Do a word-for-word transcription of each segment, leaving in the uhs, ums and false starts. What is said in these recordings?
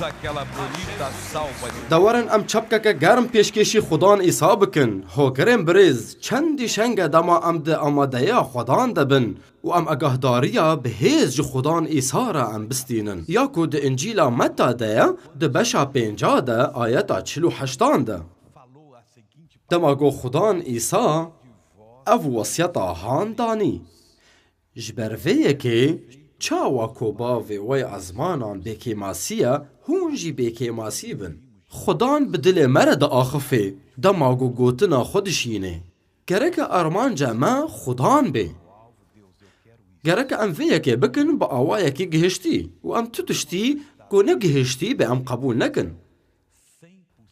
Aquela bonita salva de De werin em çepkeke germ pêşkêşî Xudan Îsa bikin. Hogirên birêz, çendî şeng e dema em di amadeya Xudan de bin û em agahdariya bi hêz ji Xudan Îsa re em bistînin. Ya ku di Încîla Meta de ye, di beşa pênca de, ayeta çil û heştan de. Dema ku Xudan Îsa ev wesiyeta han danî. Ji ber vê yekê çawa ku bavê we ya ezmanan bêkêmasî ye, hûn jî bêkêmasî bin. Xudan bi dilê me re diaxifê, dema ku gotina xwe dişînê. Gereke armanca me Xudan bê. Gereke em vê yekê bikin bi awayekî gihiştî û em tu tiştî ku negihiştî bê em qebûl nekin.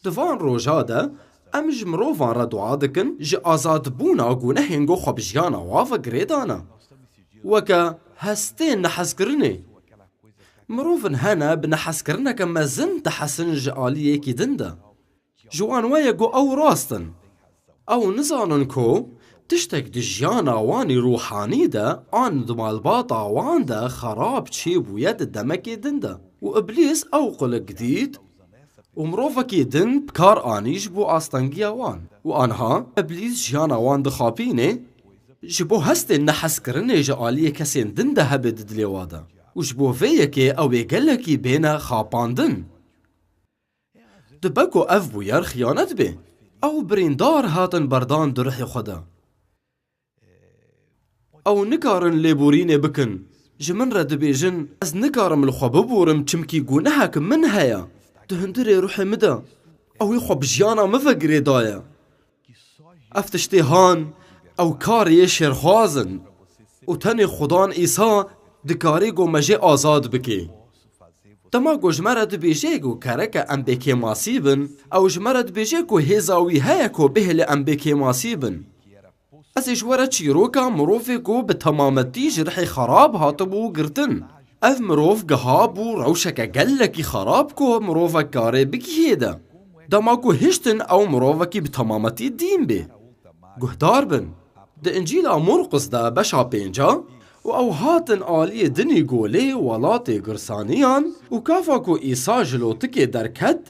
Di van roja de em ji mirovan re dua dikin, ji azadbûna gunehên ku xwe bi jiyana wan ve girêdana. Weke hestên nehezkirinê. Mirovin hene bi nehezkirineke mezin dihesin ji aliyekî din de. Ji wan we ye ku ew rast in. Ew nizanin ku tiştek di jiyana wan î ruhanî de an di malbata wan de xerab çêbûye di demekê din de. Û Îblîs ew qulik dît û mirovekî din bi kar anî ji bo astengiya wan. Û anha Îblîs jiyana wan dixapînê, ji bo hestên nehezkirinê ji aliyê kesên din de hebe di dilê wa de. Û ji bo vê yekê ew ê gelekî bêne xapandin. Dibe ku ev bûyer xiyanet bê. Ew birîndar hatin berdan di ruhê xwe de. Ew nikarin lêborînê bikin. Ji min re dibêjin, ez nikarim li xwe biborim, çimkî gunehek min heye. Di hundirê ruhê min de. Ew ê xwe bi jiyana min ve girêdaye. Ev tiştê han, ew karê yê şêrxwaz in. Û tenê Xudan Îsa dikarê ku me jê azad bike. Dema ku ji me re dibêje ku gereke em bêkêmasî bin, ew ji me re dibêje ku hêza wî heye ku bihêle em bêkêmasî bin. Ez ê ji we re çîroka mirovê ku bi temametî ji rihê xerab hatibû girtin. Ev mirov giha bû rewşeke gelekî xerab ku mirovek karê bigihê de. Dema ku hiştin ew mirovekî bi temametî dîn bê. Guhdar bin. Di Încîla Murqis de beşa pênca û ew hatin aliyê dinî golê welatê girsaniyan û kafa ku Îsa ji lotikê derket,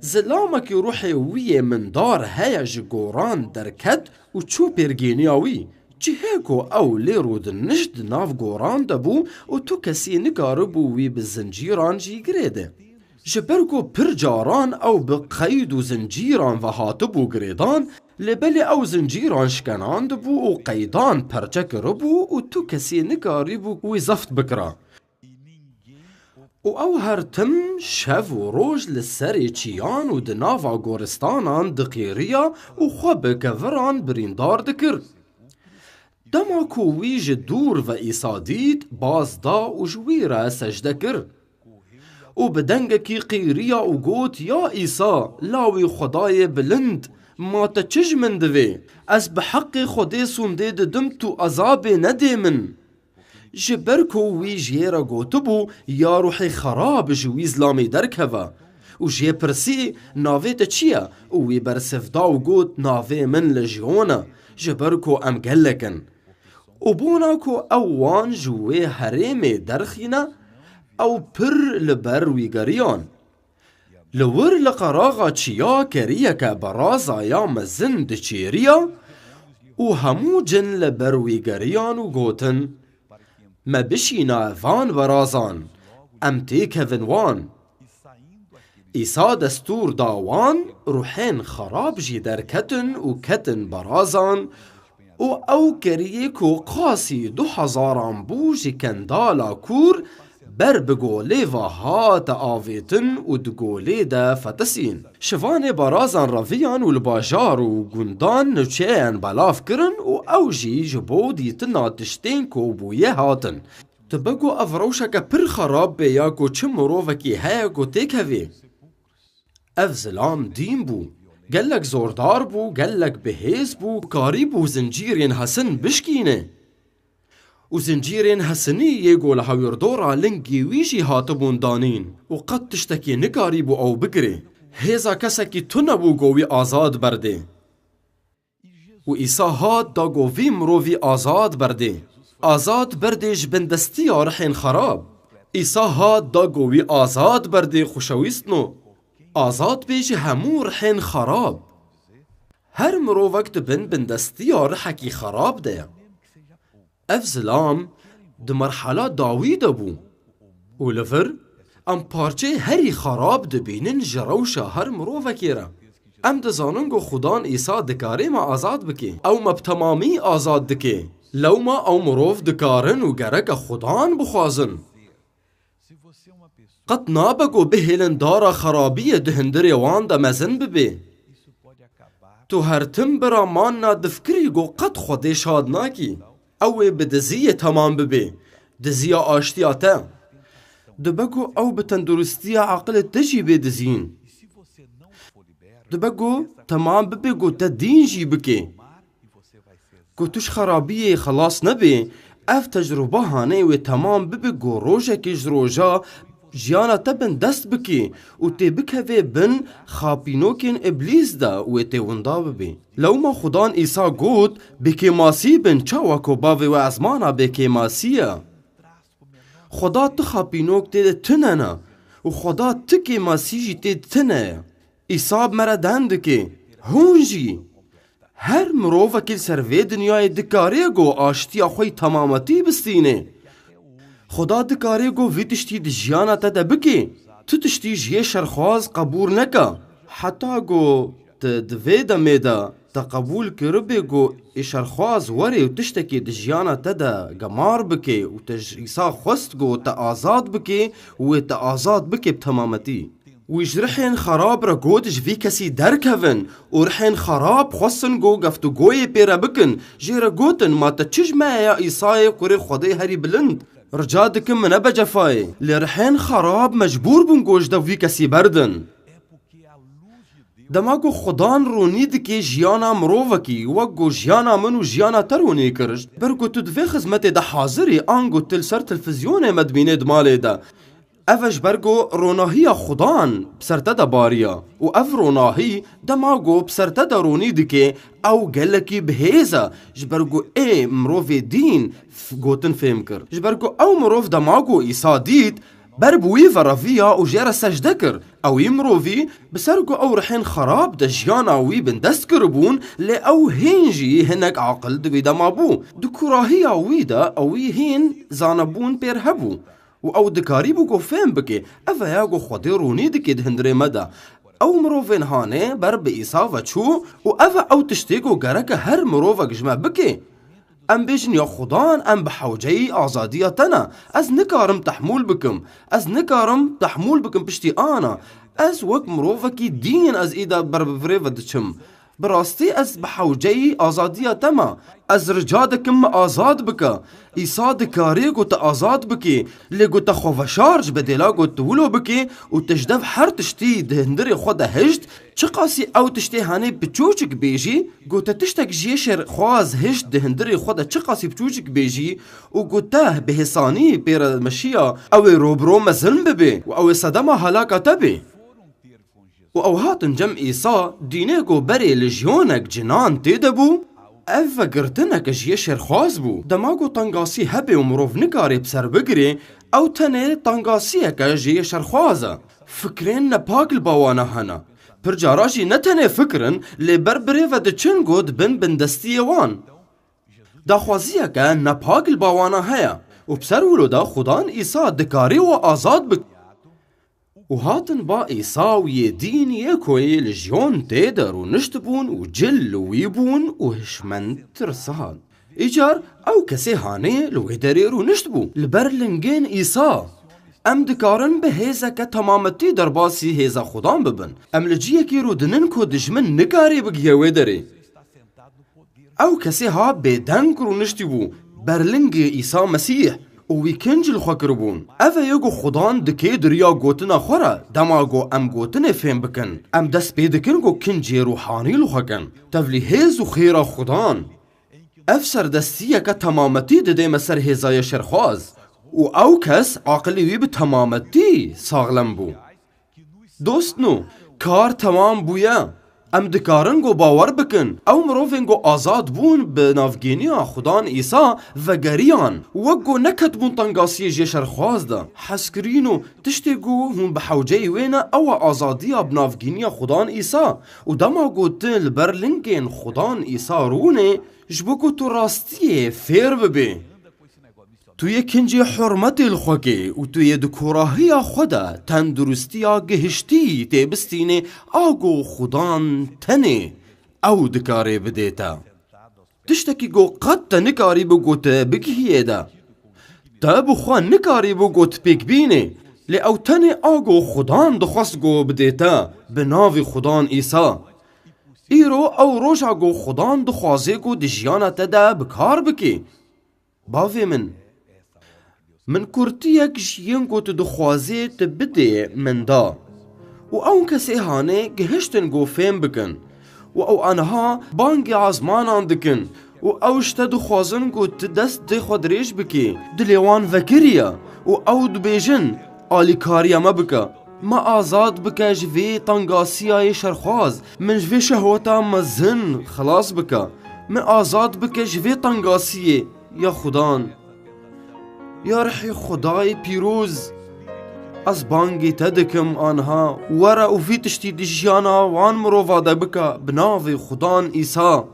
zilamekî ruhê wî yê mindar heye ji goran derket û çû pêrgêniya wî. Cihê ku ew lê rûdinişt di nav goran de bû û tu kesî nikaribû wî bi zincîran jî girêde. Ji ber ku pir caran ew bi qeyd û zincîran ve hatibû girêdan, lê belê ew zincîran şikenandibû û qeydan perçe kiribû û tu kesî nikarîbû wî zeft bikira. Û ew her tim şev û roj li serê çiyan û di nava goristanan diqîriya û xwe bi keviran birîndar dikir. Dema ku wî ji dûr ve Îsa dît, baz da û ji wî re secde kir. Û bi dengekî qîriya û got, Ya Îsa, lawî Xwedayê bilind, ma te çi ji min divê? Ez bi heqê Xwedê sûndê didim, tu ezabê nedê min. Ji ber ku wî jê re gotibû, Ya ruhê xerab, ji wî zilamê derkeve. Û jê pirsî, Navê te çi ye? Û wî bersiv da û got, Navê min Lejiyon e, ji ber ku em gelek in. Û bona ku ew wan ji wê herêmê derxîne, ew pir li ber wî geriyan. Li wir li qeraxa çiya keriyeke beraza ya mezin diçêriya û hemû cin li ber wî geriyan û gotin, Me bişîne van berazan, em têkevin wan. Îsa destûr da wan, ruhên xerab jî derketin û ketin berazan û ew keriyê ku qasî du hezaran bû ji kendala kûr ber bi golê ve hate avêtin û di golê de fetisîn. Şivanê barazan reviyan û li bajar û gundan nûçeyan belav kirin û ew jî ji bo dîtina tiştên ku bûye hatin. Dibe ku ev rewşeke pir xerab bê ya ku çi mirovekî heye ku têkevê. Ev zilam dîn bû. Gelek zordar bû, gelek bihêz bû, karîbû zincîrên hesin bişkîne. Û zincîrên hesinî yê ku li hawirdora lingê wî jî hatibûn danîn û qet tiştekî nikarîbû ew bigirê. Hêza kesekî tune bû ku wî azad berdê. Û Îsa hat da ku vî mirovî azad berdê. Azad berdê ji bindestiya rihên xerab. Îsa hat da ku wî azad berdê xweşewîstno. Azad bê ji hemû rihên xerab. Her mirovek di bin bindestiya rihekî xerab de ye. Ev zilam di merhala dawî de bû. Û li vir em parçeyê herî xerab dibînin ji rewşa her mirovekê re. Em dizanin ku Xudan Îsa dikare me azad bike. Ew me bi temamî azad dike. Lewma ew mirov dikarin û gereke Xudan bixwazin. Qet nabe ku bihêlin dara xerabiyê di hundirê wan de mezin bibe. Tu her tim bira manna difikirî ku qet Xwedê şad nakî. Ew ê bi diziyê temam bibe. Diziya aştiya te. Dibe ku ew bi tenduristiya aqilê te jî bê dizîn. Dibe ku temam bibe ku te dîn jî bike. Ku tu ji xerabiyê xelas nebî, ev tecrûba hanê wê temam bibe ku rojekê ji roja jiyana te bindest bikî û tê bikevê bin xapînokên Îblîs de wê tê winda bibî. Lewma Xudan Îsa got, bi kêmasî bin, çawa ku bavê we ezmana bê kêmasî ye. Xweda tu xapînok tê de tune ne û Xweda tu kêmasî jî tê tune ye. Îsa bi me re deng dike, hûn jî. Her mirovekî li ser vê dinyayê dikare ku aştiya xwe yî temametî bistîne. Xuda dikare ku vî tiştî di jiyana te de bike. Tu tiştî ji yê şerxwaz qebûl neke. Heta ku tu di vê demê de te qebûl kiribê ku ê şerxwaz were û tiştekî di jiyana te de gemar bike û te ji Îsa xwest ku te azad bike û wê te azad bike bi temametî. Wî ji rihên xerab re got, ji vî kesî derkevin û rihên xerab xwestin ku geftugoyê pê re bikin. Jê re gotin, ma te çi ji me ye ya Îsayê kurê Xwedê herî bilind? Rica dikim min nebe cefayê. Lê rihên xerab mecbûr bûn ku ji dev vî kesî berdin. Dema ku Xudan ronî dike jiyana mirovekî, wek ku jiyana min û jiyana te ronî kir, ji ber ku tu di vê xizmetê de hazir î, ango tu li ser telfizyonê me dibînê di malê de. Ev e ji ber ku ronahiya Xudan bi ser te de bariya û ev ronahî dema ku bi ser te de ronî dike, ew gelekî bi hêz e, ji ber ku ê mirovê dîn f-, gotin fêm kir. Ji ber ku ew mirov dema ku Îsa dît, ber bi wî ve reviya û jê re secde kir. Ewî mirovî, bi ser ku ew rihên xerab de jiyana wî bindest kiribûn, lê ew hîn jî hinek aqil di wî dema bû. Di kurahiya wî de ewî hîn zanebûn pêr hebû û ew dikarîbû ku fêm bike, ev e ya ku Xwedê ronî dike di hundirê me de. Ew mirovên hanê ber bi Îsa ve çû û ev e ew tiştê ku gereke her mirovek ji me bike. Em bêjin, ya Xudan, em bi hewceyî azadiya te ne. Ez nikarim tehmûl bikim. Ez nikarim tehmûl bikim piştî ana. Ez wek mirovekî dîn ez îda ber bi virê ve diçim. Bi rastî ez bi hewceyî azadiya te me. Ez rica dikim min azad bike. Îsa dikarê ku te azad bikê, lê ku te xwe veşar ji bedêla ku tu wilo bikê û tu ji dev her tiştî di hundirê xwe de hişt, çiqasî ew tiştê hanê piçûçik bê jî, ku te tiştek ji yê şerxwaz hişt di hundirê xwe de çiqasî piçûçik bê jî û ku te bi hêsanî pê re meşiya, ew ê robiro mezin bibê û ew ê sedema helaka te bê. Û ew hatin cem Îsa, dînê ku berê lejyonek cinan tê de bû, ev vegirtineke ji yê şerxwaz bû. Dema ku tengasî hebe û mirov nikare bi ser bigire, ew tenê tengasiyeke ji yê şerxwaz e. Fikrên nepak li ba wana hene. Pir cara jî ne tenê fikir in, lê ber birê ve diçin ku dibin bindestiyê wan. Daxwaziyeke nepak li ba wana heye û bi ser wilo de Xudan Îsa dikarê we azad bike. Û hatin ba Îsa û yê dîn yê koyê li jiyon tê de rûniştibûn û cil li wî bûn û hişmend tirsan. Îcar ew kesê hanê li wê derê rûniştibû. Li ber lingên Îsa. Em dikarin bi hêzeke temametî derbasî hêza Xudan bibin. Em li ciyekî rûdinin ku dijmin nikarê bigihe wê derê. Ew kesê ha bêdeng rûniştî bû, berlingê Îsa Mesîh û wî kinc li xwe kiribûn. Ev e yê ku Xudan dikê di riya gotina xwe re, dema ku em gotinê fêm bikin. Em dest pê dikin ku kincê ruhanî li xwe kin. Tevlî hêz û xêra Xudan. Ev serdestiyeke temametî didê me ser hêzayê şerxwaz. Û ew kes aqilê wî bi temametî saxlem bû. Dostno, kar temam bûye. Em dikarin ku bawer bikin, ew mirovên ku azad bûn bi navgîniya Xudan Îsa vegeriyan, wek ku neketibûn tengasiyê jê şerxwaz de. Hezkirîn û tiştê ku hûn bi hewceyî wê ne, ew e azadiya bi navgîniya Xudan Îsa. Û dema ku tu li ber lingên Xudan Îsa rûnê, ji bo ku tu rastiyê fêr bibê. Tu yê kincê hurmetê li xwe kê û tu yê di korahiya xwe de tenduristiya gihiştî tê bistînê, a ku Xudan tenê ew dikarê bidê te. Tiştekî ku qet te nikarîbû ku te bigihiyê de. Te bi xwe nikarîbû ku tu pêk bînê, lê ew tenê a ku Xudan dixwest ku bidê te, bi navê Xudan Îsa. Îro ew roja ku Xudan dixwaze ku di jiyana te de bi kar bikê. Bavê min, min kurtiyek ji yên ku tu dixwazê tu bidê min da. Û ew kesê hanê gihiştin ku fêm bikin. Û ew aniha bangê ezmanan dikin. Û ew ji te dixwazin ku tu destê xwe dirêj bikî. Dilê wan vekiriye. Û ew dibêjin, alîkariya me bike. Me azad bike ji vê tengasiyayê şerxwaz. Min ji vê şehweta mezin xilas bike. Min azad bike ji vê tengasiyê, ya Xudan. Ya Rihê Xwedayê pîroz, ez bangê te dikim aniha, were û vî tiştî di jiyana wan mirova de bike, bi navê Xudan Îsa.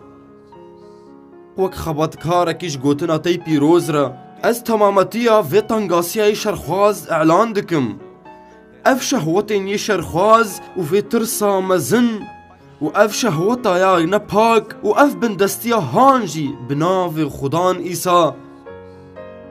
Wek xebatkarekî ji gotina te yê pîroz re, ez temametiya vê tengasiyayê şerxwaz îlan dikim. Ev şehwetên yê şerxwaz û vê tirsa mezin û ev şehweta ya nepak û ev bindestiya han jî bi navê Xudan Îsa.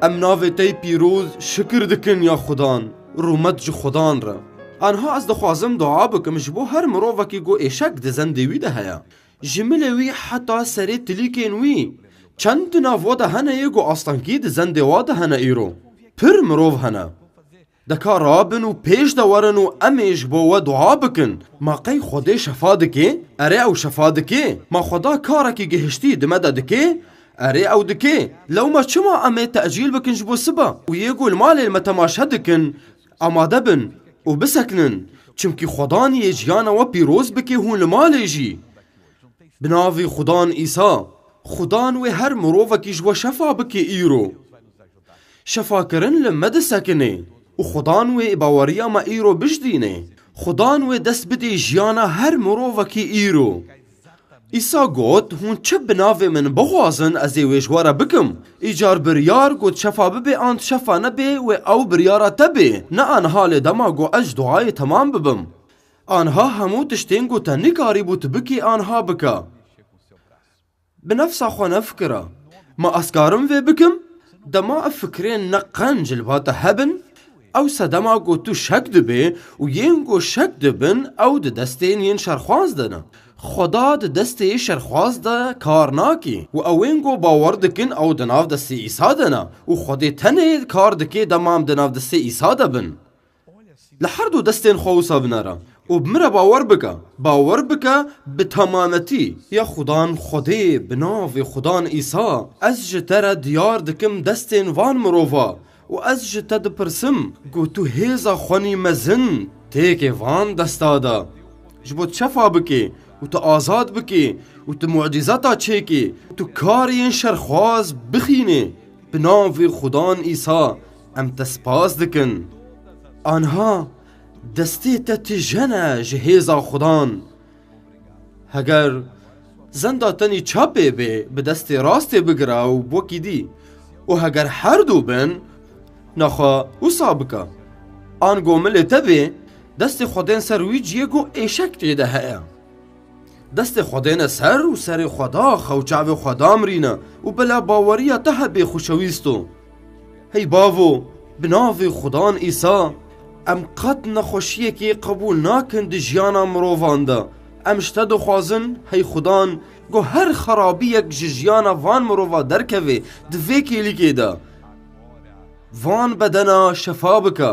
Em navê te yê pîroz şikir dikin ya Xudan, rûmet ji Xudan re. Aniha ez dixwazim dua bikim ji bo her mirovekî ku êşek di zendê wî de heye. Ji milê wî heta serê tilîkên wî. Çend di nav we de hene yê ku astengî di zendê wa de hene îro. Pir mirov hene. Deka rabin û pêş de werin û em ê ji bo we dua bikin. Ma qey Xwedê şefa dike? Erê, ew şefa dike. Ma Xweda karekî gihiştî di me de dike? Erê, ew dike. Lewma çima em ê tecîl bikin ji bo siba? Û yê ku li malê li me temaşe dikin, amade bin û bisekinin. Çimkî Xwedan yê jiyana we pîroz bike hûn li malê jî. Bi navê Xudan Îsa, Xudan wê her mirovekî ji we şefa bike îro. Şefakirin li me disekine û Xudan wê baweriya me îro bijdîne. Xudan wê dest bidê jiyana her mirovekî îro. Îsa got, hûn çi bi navê min bixwazin, ez ê wê ji we re bikim. Îcar biryar got şefa bibe an şefa nebe, wê ew biryara te be, ne aniha lê dema got ez ji duayê temam bibim. Anha hemû tiştên ku te nikarîbû tu bikî, anha bike. Bi nefsa xwe nefikire, ma ez karim vê bikim? Dema ev fikrên ne qenc li ba te hebin, ew sedema ku tu şek dibê û yên ku şek dibin, ew di destên yên şerxwaz de ne. Xweda di destê yê şerxwaz de kar nake û ew ên ku bawer dikin, ew di nav destê Îsa de ne û Xwedê tenê kar dike dema em di nav destê Îsa de bin. Li her du destên xwe wisa binere û bi min re bawer bike. Bawer bike bi temametî. Ya Xudan Xwedê, bi navê Xudan Îsa, ez ji te re diyar dikim destên van mirova û ez ji te dipirsim ku tu hêza xwenî mezin têkê van desta de. Ji bo tu şefa bikê û tu azad bikê û tu mucîzata çêkê û tu karên şerxwaz bixînê. Bi navê Xudan Îsa em te spas dikin. Anha destê te tije ne ji hêza Xudan. Heger zenda tenî çapê bê, bi destê rastê bigire û wekî dî. Û heger her du bin, naxwe wisa bike. Ango milê te bê, destê xwe dên ser wî ciyê ku êşek tê de heye. Destê xwe dêne ser û serê xwe daxe û çavê xwe damrîne û bila baweriya te hebê xweşewîsto. Hey bavo, bi navê Xudan Îsa, em qet nexweşiyekê qebûl nakin di jiyana mirovan de. Em ji te dixwazin, hey Xudan, ku her xerabiyek ji jiyana van mirova derkeve di vê kêlîkê de. Van bedena şefa bike,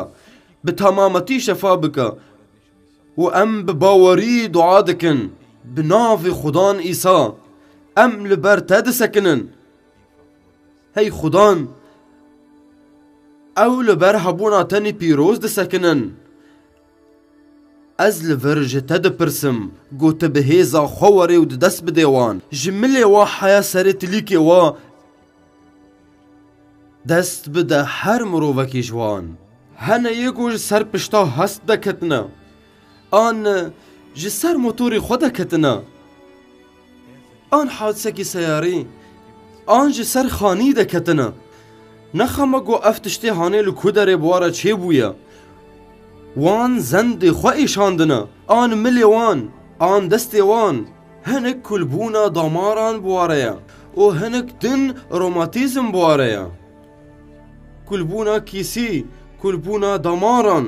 bi temametî şefa bike. Û em bi bawerî dua dikin, bi navê Xudan Îsa, em li ber te disekinin. Hey Xudan, ew li ber hebûna tenî pîroz disekinin. Ez li vir ji te dipirsim, ku tu bi hêza xwe werê û di dest bidê wan. Ji milê wa heya serê tilîkê wa dest bide her mirovekî ji wan. Hene yê ku ji ser pişta hest deketine, an ji ser motorê xwe deketine, an hadisekî seyarî, an ji ser xanî deketine. Nexema ku ev tiştê hanê li ku derê bi wa re çêbûye. Wan zendê xwe êşandine, an milê wan, an destê wan. Hinek kulbûna damaran bi wa re ye û hinek din romatîzm bi wa re ye. Kulbûna kîsî, kulbûna damaran.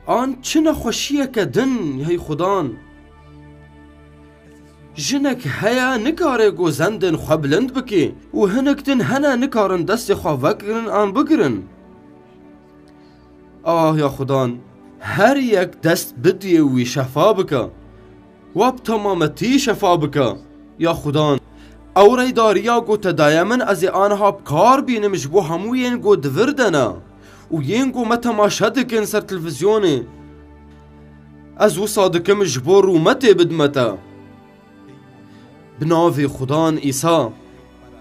An çi nexweşiyeke din, hey Xudan. Jinek heye nikare ku zendên xwe bilind bike û hinek din hene nikarin destê xwe vegirin an bigirin. Ah ya Xudan, her yek dest bidiyê wî şefa bike. Wa bi temametî şefa bike. Ya Xudan, ew reydariya ku te daye min ez ê aniha bi kar bînim ji bo hemû yên ku di vir de ne û yên ku me temaşe dikin ser televîzyonê. Ez wisa dikim ji bo rûmetê bidime te. Bi navê Xudan Îsa,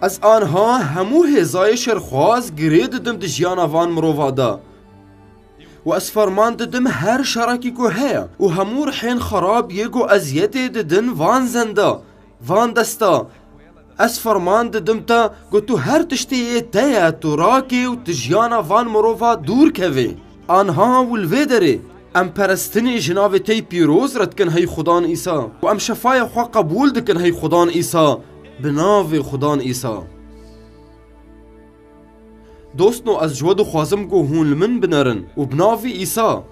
ez aniha hemû hêzayê şerxwaz girê didim di jiyana van mirova de. Û ez ferman didim her şerekî ku heye û hemû rihên xerab yê ku eziyetê didin van zenda, van desta. Ez ferman didim te ku tu her tiştê yê te ye, tu rakê û tu jiyana van mirova dûr kevê. Anha û li vê derê em perestinê ji navê te yî pîroz re dikin hey Xudan Îsa û em şefaya xwe qebûl dikin hey Xudan Îsa, bi navê Xudan Îsa. Dostno, ez ji we dixwazim ku hûn li min binerin û bi navê Îsa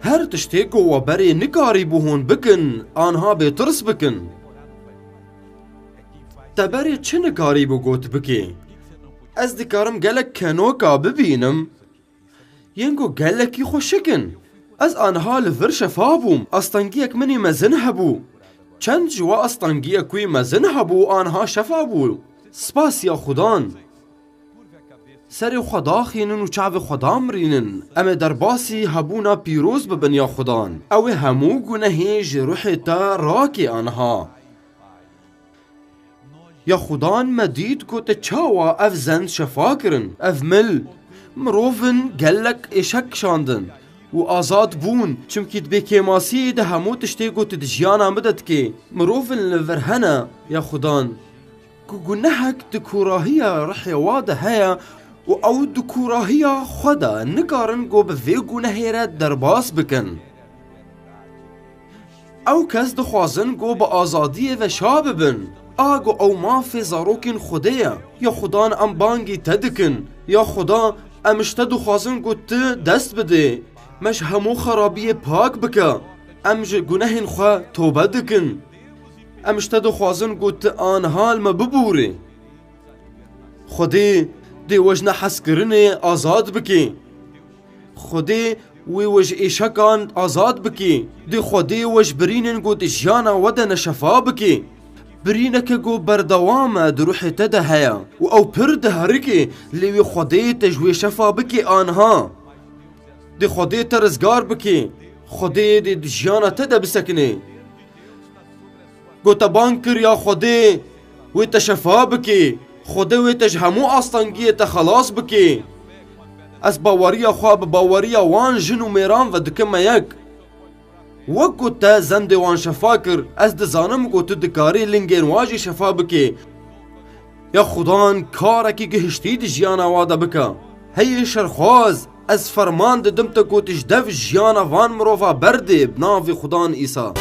her tiştê ku we berê nikarîbû hûn bikin, anha bêtirs bikin. Te berê çi nikarîbû got bikê? Ez dikarim gelek kenoka bibînim. Yên ku gelekî xweşik in. Ez anha li vir şefa bûm. Astengiyek min î mezin hebû. Çend ji we astengiyek wî mezin hebû, anha şefa bû. Spasiya Xudan. Serê xwe daxînin û çavê xwe damirînin. Em ê derbasî hebûna pîroz bibin ya Xudan. Ew ê hemû gunehê ji ruhê te rakê anha. Ya Xudan, me dît ku te çawa ev zend şefa kirin. Ev mil, mirovin gelek êşek kişandin û azad bûn, çimkî di bêkêmasiyê de hemû tiştê ku tu di jiyana min de dikê, mirovin li vir hene, ya Xudan, ku gunehek di kûrahiya rihê wa de heye û ew di kûrahiya xwe de nikarin ku bi vê gunehê re derbas bikin. Ew kes dixwazin ku bi azadiyê ve şa bibin. A ku ew mafê zarokên Xwedê ye. Ya Xudan, em bangî te dikin. Ya Xuda, em ji te dixwazin ku tu dest bidê. Me ji hemû xerabiyê pak bike. Em ji gunehên xwe tobe dikin. Em ji te dixwazin ku tu anha li me bibûrê. Xwedê, dê we ji nehezkirinê azad bikê. Xwedê, wê we ji êşekan azad bikê. Dê Xwedê we ji birînên ku di jiyana we de ne şefa bikê. Birîneke ku berdewam e di ruhê te de heye û ew pir diherikê, lê wê Xwedê te ji wê şefa bikê anha. Dê Xwedê te rizgar bikê. Xwedê dê di jiyana te de bisekinê. Ku te bang kir ya Xwedê, wê te şefa bikê. Xwedê wê te ji hemû astengiyê te xelas bikê. Ez baweriya xwe bi baweriya wan jin û mêran ve dikime yek. Wek ku te zendê wan şefa kir, ez dizanim ku tu dikarî lingên wan jî şefa bikê. Ya Xudan, karekî gihiştî di jiyana wa de bike. Hey şerxwaz, ez ferman didim te ku tu ji dev jiyana van mirova berdê bi navê Xudan Îsa.